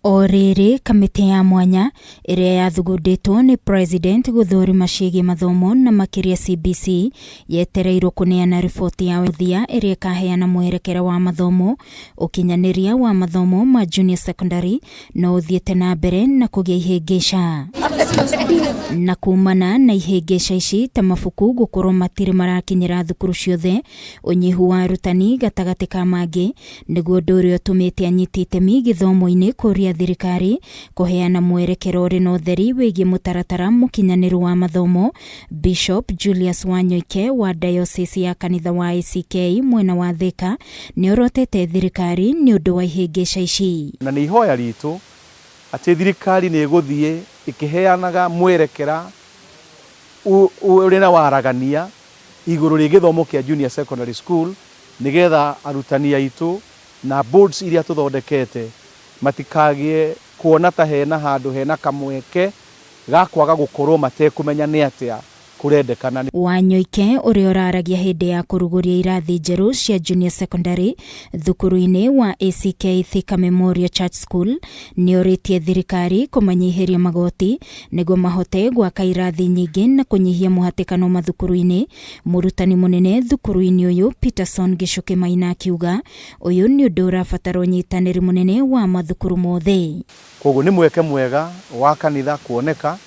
O rĩrĩ, kamĩtĩ ya mwanya ĩrĩa yathugundĩtwo nĩ President gũthũrima ciĩgiĩ mathomo na makĩria CBC yetereirwo kũneana riboti ya mũthia ĩrĩa ĩkaheana mwerekera wa mathomo. Ũkinyanĩria wa mathomo ma junior secondary no ũthiĩte na mbere na kũgĩa ihĩngĩca, na kumana na ihĩngĩca ici ta mabuku gũkorwo matirĩ marakinyĩra thukuru ciothe, ũnyihu wa arutani gatagatĩ ka mangĩ, nĩguo ũndũ ũrĩa ũtũmĩte anyiti itemi gĩthomo-inĩ kũria thirikari kũheana mwerekera ũrĩ na ũtheri wĩgiĩ mũtaratara mũkinyanĩru wa mathomo. Bishop Julius Wanyoike wa Diocese ya kanitha wa ACK mwena wa Thika nĩorotete thirikari nĩ ũndũ wa ihĩngĩca ici. Na nĩ ihoya ritũ atĩ thirikari nĩ ĩgũthiĩ ĩkĩheanaga mwerekera ũrĩ na waragania igũrũ rĩ gĩthomo kĩa junior secondary school, nĩgetha arutani aitũ na boards iria tũthondekete matikagĩe kuona ta hena handũ hena kamweke ga kwaga gũkorwo matekũmenya nĩ atĩa kũrendekana. Wanyoike ũrĩa ũraragia hĩndĩ ya kũrugũria irathi njerũ cia junior secondary thukuru-inĩ wa ACK Thika Memorial Church School nĩorĩtie thirikari kũmanyihĩria magoti nĩguo mahote gwaka irathi nyingĩ na kũnyihia mũhatĩkano mathukuru-inĩ. Mũrutani mũnene thukuru-inĩ ũyũ Peterson Gĩcũkĩ Maina akiuga ũyũ nĩ ũndũ ũrabatara ũnyitanĩri mũnene wa mathukuru mothe. Koguo nĩ mweke mwega wa kanitha kuoneka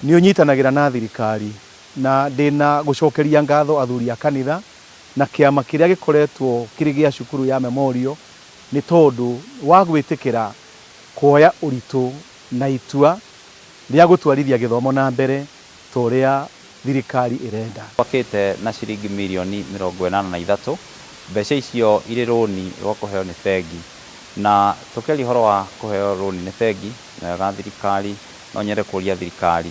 nĩ ũnyitanagĩra na thirikari, na ndĩna gũcokeria ngatho athuri a kanitha na kĩama kĩrĩa gĩkoretwo kĩrĩ gĩa cukuru ya Memorial nĩ tondũ wa gwĩtĩkĩra kuoya ũritũ na itua rĩa gũtwarithia gĩthomo na mbere ta ũrĩa thirikari ĩrenda. Twakĩte na ciringi mirioni 83. Mbeca icio irĩ rũni rwa kũheo nĩ bengi, na tũkĩaria ũhoro wa kũheo rũni nĩ bengi, nĩ wega thirikari, no nyende kũria thirikari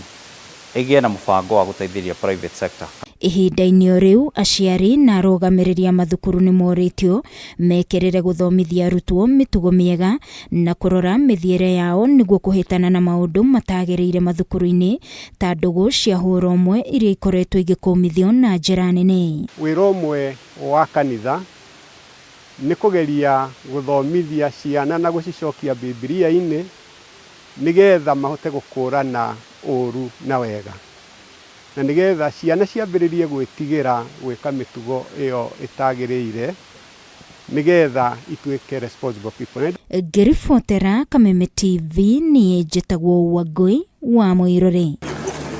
ĩgĩe na mũbango wa gũteithĩrĩria private sector. Ihinda-inĩ o rĩu, aciari na arũgamĩrĩri a mathukuru nĩ morĩtio mekĩrĩre gũthomithia arutwo mĩtugo mĩega na kũrora mĩthiĩre yao nĩguo kũhĩtana na maũndũ matagĩrĩire mathukuru-inĩ ta ndũgũ cia hũra ũmwe iria ikoretwo igĩkũmithio na njĩra nene. Wĩra ũmwe wa kanitha nĩ kũgeria gũthomithia ciana na gũcicokia Bibilia-inĩ nĩgetha mahote gũkũrana ũru na wega, na nĩgetha ciana ciambĩrĩrie gwĩtigĩra gwĩka mĩtugo ĩyo ĩtagĩrĩire, nĩgetha ituĩke responsible people. Ngĩribotera Kameme TV, niĩ njĩtagwo Wangũi wa Mũirũrĩ.